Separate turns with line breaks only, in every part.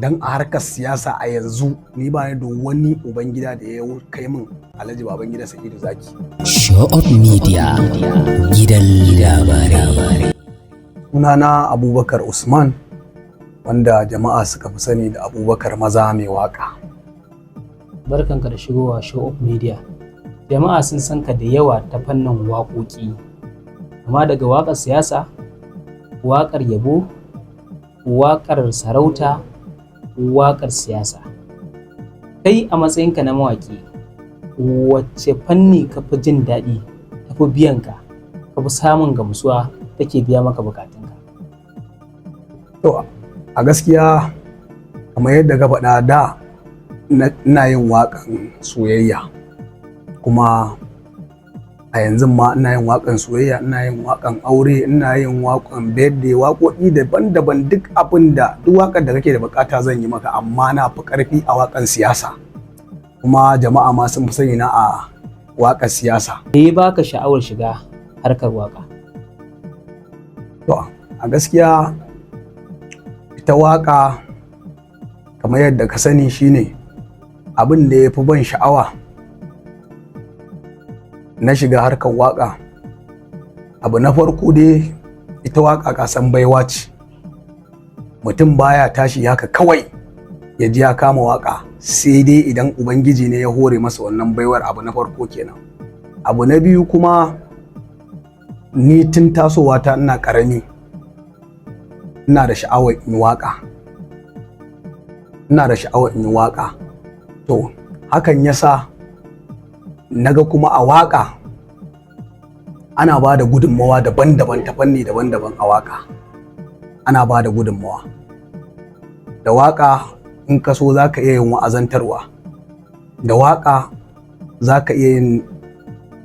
Don a harkar siyasa a yanzu ni ba ni da wani ubangida da ya kai min Alhaji Babangida Sa'idu Zaki.
Show Up Media, gidan labarai.
Sunana Abubakar Usman, wanda jama'a suka fi sani da Abubakar Maza mai waka.
Barkanka da shigowa Show Up Media. Jama'a sun san ka da yawa ta fannin waƙoƙi, amma daga waƙar siyasa, waƙar yabo, waƙar sarauta, waƙar siyasa. Kai a matsayinka na mawaƙi, wacce fanni ka fi jin daɗi, ta fi biyan ka, ka fi samun gamsuwa, take biya maka bukatunka?
To, a gaskiya kamar yadda ka faɗa, da ina yin waƙan soyayya, kuma a yanzu ma ina yin waƙan soyayya, ina yin waƙan aure, ina yin waƙan birthday, waƙoƙi daban-daban. Duk abin da, duk waƙar da kake da buƙata zan yi maka, amma na fi ƙarfi a waƙan siyasa, kuma jama'a ma sun fi sani na a waƙar siyasa.
Me ya baka sha'awar shiga harkar waƙa?
To, a gaskiya ita waƙa, kamar yadda ka sani, shine abin da ya fi ban sha'awa na shiga harkar waƙa. Abu na farko dai, ita waƙa ka san baiwa ce. Mutum baya tashi haka kawai ya ji ya kama waƙa, sai dai idan Ubangiji ne ya hore masa wannan baiwar. Abu na farko kenan. Abu na biyu kuma, ni tun tasowa ta ina ƙarami ina da sha'awar in yi waƙa, ina da sha'awar in yi waƙa. To, hakan ya sa naga kuma a waƙa ana ba da gudunmawa daban-daban, ta fanni daban-daban. A waƙa ana ba da gudunmawa. Da waƙa in ka so za ka iya yin wa'azantarwa, da waƙa za ka iya yin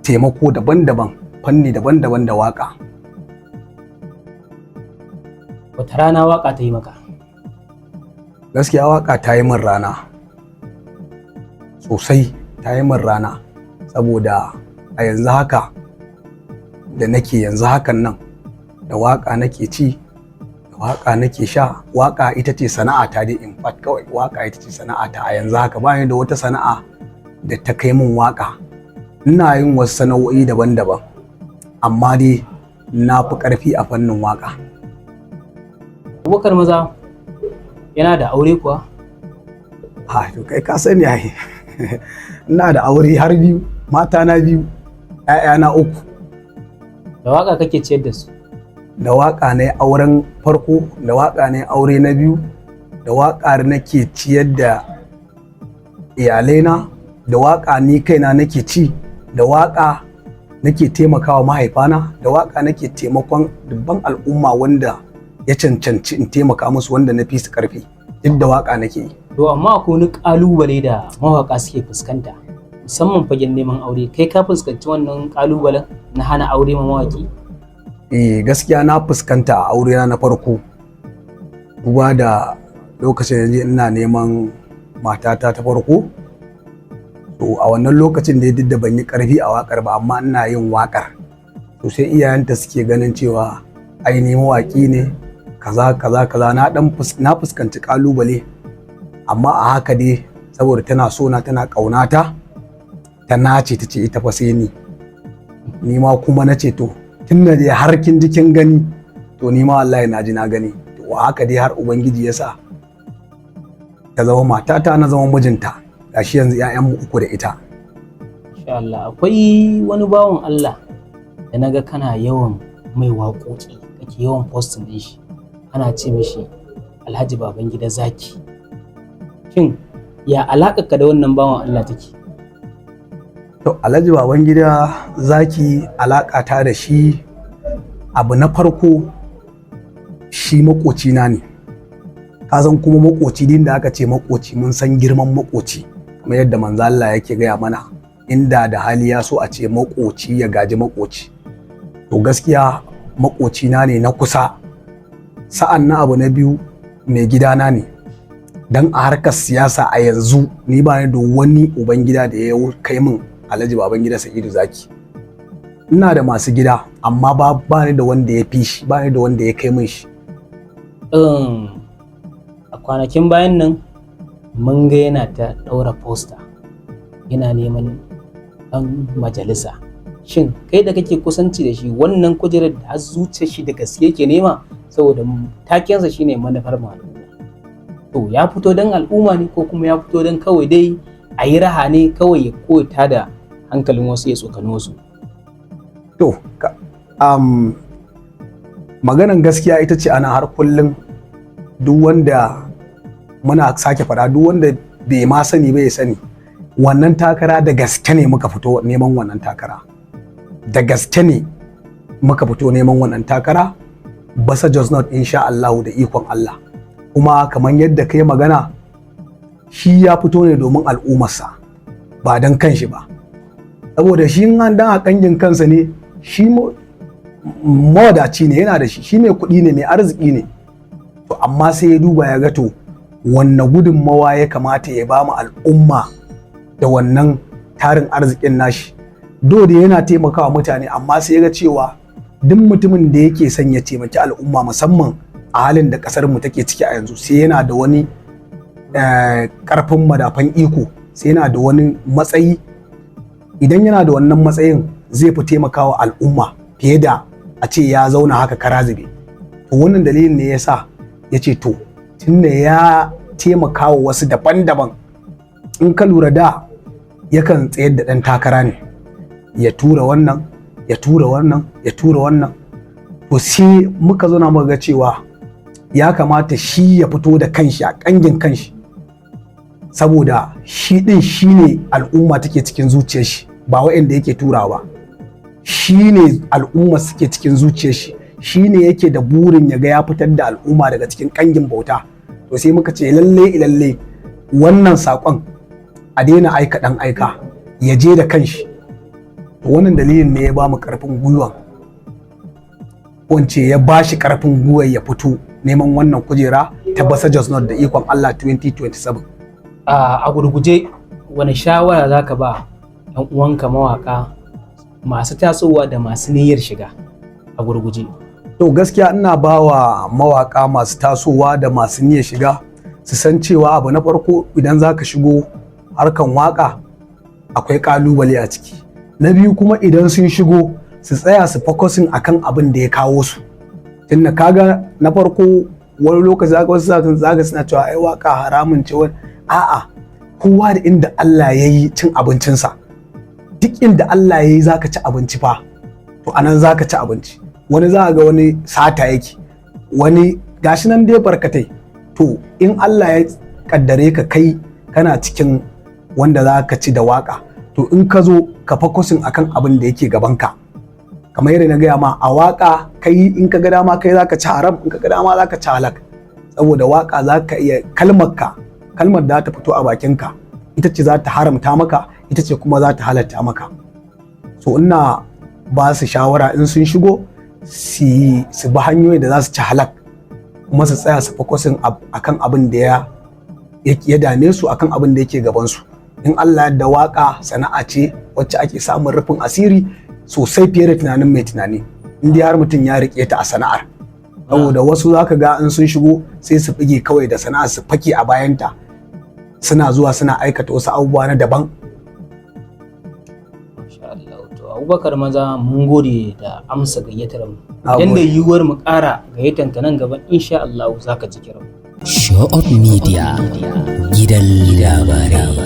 taimako daban-daban, fanni daban-daban da waƙa.
Wata rana waƙa ta yi maka?
Gaskiya waƙa ta yi min rana sosai, ta yi min rana, saboda a yanzu haka da nake yanzu hakan nan, da waƙa nake ci, da waƙa nake sha. Waƙa ita ce sana'ata dai. In fact kawai waƙa ita ce sana'ata a yanzu haka. Ba ni da wata sana'a da ta kai min waƙa. Ina yin wasu sana'o'i daban-daban, amma dai na fi ƙarfi a fannin waƙa.
Abubakar Maza yana da aure kuwa?
Ha, to kai ka sani ai. Ina da aure har biyu, mata na biyu, 'ya'yana uku.
Da waƙa kake ciyar da su?
Da waƙa na auren farko, da waƙa na aure na biyu, da waƙa nake ciyar da iyalaina, da waƙa ni kaina nake ci, da waƙa nake taimakawa mahaifana, da waƙa nake taimakon dubban al'umma wanda ya cancanci in taimaka musu, wanda na fi su ƙarfi. Duk da waƙa nake yi.
To, amma akwai wani ƙalubale da mawaƙa suke fuskanta, musamman fagen neman aure. Kai ka fuskanci wannan ƙalubalen na hana aure ma mawaƙi?
Eh, gaskiya na fuskanta a aurena na farko, duba da lokacin da ina neman matata ta farko. To, a wannan lokacin da duk da ban yi karfi a wakar ba, amma ina yin wakar, to sai iyayenta suke ganin cewa ai ni mawaki ne, kaza kaza kaza. Na dan na fuskanci kalubale, amma a haka dai, saboda tana so na, tana kaunata, ta nace ta ce ita fa sai ni. Ni ma kuma na ce, to, tun da dai har kin ji kin gani, to ni ma wallahi na ji na gani. To, haka dai har Ubangiji ya sa ta zama matata, na zama mijinta. Gashi yanzu 'ya'yanmu uku da ita.
Insha Allah. Akwai wani bawan Allah da naga kana yawan mai waƙoƙi, kake yawan posting din shi, ana ce mishi Alhaji Babangida Zaki. Shin ya alaƙar ka da wannan bawan Allah take?
To, Alhaji Babangida Zaki, alaƙa ta da shi, abu na farko shi makocina ne. Ka san kuma makoci din da aka ce makoci, mun san girman makoci, kamar yadda manzo Allah yake gaya mana, inda da hali ya so a ce makoci ya gaji makoci. To, gaskiya makocina ne na kusa. Sa'an na abu na biyu, mai gidana ne, dan a harkar siyasa a yanzu ni ba ni da wani ubangida da ya kai min Alhaji Babangida Sa'idu Zaki. Ina da masu gida, amma ba ni da wanda ya fi shi, ba ni da wanda ya kai min shi.
Akwai Kwanakin bayan nan mun ga yana ta ɗaura poster, yana neman ɗan majalisa. Shin kai da kake kusanci da shi, wannan kujerar da har zuciyar shi da gaske yake nema, saboda takensa shine manufar mu al'umma, to ya fito don al'umma ne ko kuma ya fito don kawai dai a yi raha ne kawai, ya koyta da hankalin wasu, ya tsokani wasu?
To, maganan gaskiya ita ce ana har kullum, duk wanda muna sake faɗa, duk wanda bai ma sani ba ya sani, wannan takara da gaske ne muka fito neman wannan takara. Da gaske ne muka fito neman wannan takara Basa Jos North, insha Allahu, da ikon Allah. Kuma kamar yadda kai magana, shi ya fito ne domin al'ummarsa, ba don kanshi ba, saboda shi in an dan a kangin kansa ne, shi mawadaci ne, yana da shi, shi mai kuɗi ne, mai arziki ne. To amma sai ya duba ya ga, to wanne gudunmawa ya kamata ya ba mu al'umma da wannan tarin arzikin nashi? Do da yana taimakawa mutane, amma sai ya ga cewa duk mutumin da yake son ya taimaki al'umma, musamman a halin da kasar mu take ciki a yanzu, sai yana da wani karfin madafan iko, sai yana da wani matsayi. Idan yana da wannan matsayin, zai fi taimakawa al'umma fiye da a ce ya zauna haka kara zube. To wannan dalilin ne ya sa ya ce, to tunda ya taimakawa wasu daban-daban, in ka lura da yakan tsayar da ɗan takara ne, ya tura wannan, ya tura wannan, ya tura wannan. To sai muka zauna muka ga cewa ya kamata shi ya fito da kanshi a kangin kanshi, saboda shi ɗin shi ne al'umma take cikin zuciyar shi, ba waɗanda yake turawa. Shi ne al'umma suke cikin zuciyar shi, shi ne yake da burin ya ga ya fitar da al'umma daga cikin kangin bauta. To sai muka ce lalle lalle wannan saƙon a daina aika ɗan aika, ya je da kanshi. To wannan dalilin ne ya ba mu ƙarfin gwiwa, wance ya ba shi ƙarfin gwiwa ya fito neman wannan kujera ta Basa Jos North, da ikon Allah, 2027.
A gurguje, wani shawara za ka ba 'yan uwanka mawaka masu tasowa da masu niyyar shiga, a gurguje?
To gaskiya ina ba wa mawaka masu tasowa da masu niyyar shiga su san cewa abu na farko, idan za ka shigo harkan waka akwai kalubale a ciki. Na biyu kuma, idan sun shigo su tsaya su focusing akan abin da ya kawo su. Tunda kaga na farko, wani lokaci zaka wasu zaka suna cewa ai waka haramun ce. Wani a'a, kowa da inda Allah ya yi cin abincinsa. Duk inda Allah ya yi zaka ci abinci fa, to anan zaka ci abinci. Wani za ga wani sata yake, wani gashi nan dai barkatai. To in Allah ya kaddare ka kai kana cikin wanda za ka ci da waka, to in ka zo ka focusing akan abin da yake gabanka. Kamar yadda na gaya ma, a waka kai in ka ga dama kai za ka ci haram, in ka ga dama za ka ci halak, saboda waka za ka iya kalmar ka, kalmar da ta fito a bakinka ita ce za ta haramta maka, ita ce kuma za ta halatta maka. So ina ba su shawara, in sun shigo su bi hanyoyi da za su ci halak, kuma su tsaya su focusing akan abin da ya dame su, akan abin da yake gaban su. In Allah da waka sana'a ce wacce ake samun rufin asiri sosai fiye da tunanin mai tunani, in dai har mutum ya rike ta a sana'ar. Saboda wasu zaka ga in sun shigo sai su bige kawai da sana'ar, su fake a bayanta, suna zuwa suna aikata wasu abubuwa na daban.
Masha Allah. To Abubakar Maza, mun gode da amsa gayyatar mu. Idan da yiwuwar mu ƙara gayyatan ka nan gaba, insha Allah za ka ji kiran.
Show Up Media, gidan labarai.